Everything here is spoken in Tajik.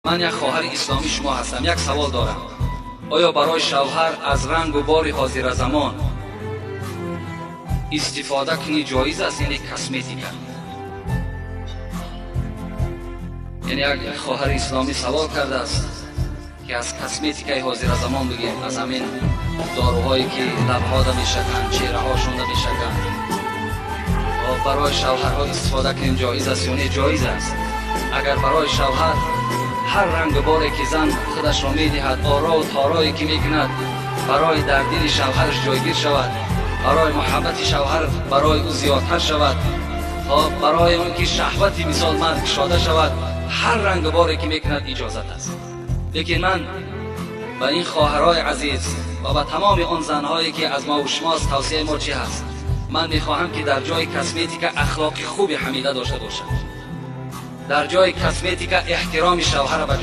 Ман як хоҳари исломии шумо ҳастам, як савол дорам. Оё барои шавҳар аз рангу бори ҳозиразамон истифода кунӣ ҷоиз аст, яъне косметика? Яъне як хоҳари исломӣ савол кардааст, ки аз косметикаи ҳозиразамон бигем, аз ҳамин доруҳое ки лабҳода мешаканд, чеҳраҳошонда мешаканд, барои шавҳарҳо истифода кунем ҷоиз аст ё не? Ҷоиз аст. Агар барои шавҳар ҳар рангу боре ки зан худашро медиҳад, орову торое ки мекунад, барои дар дили шавҳараш ҷойгир шавад, барои муҳаббати шавҳар барои ӯ зиёдтар шавад, барои он ки шаҳвати мисол мард кушода шавад, ҳар рангу боре ки мекунад иҷозат аст. Лекин ман ба ин хоҳарҳои азиз ва ба тамоми он занҳое ки аз мову шумост, тавсияи мо чӣ ҳаст? Ман мехоҳам ки дар ҷои косметика ахлоқи хуби ҳамида дошта бошад, дар ҷои косметика эҳтироми шавҳара ба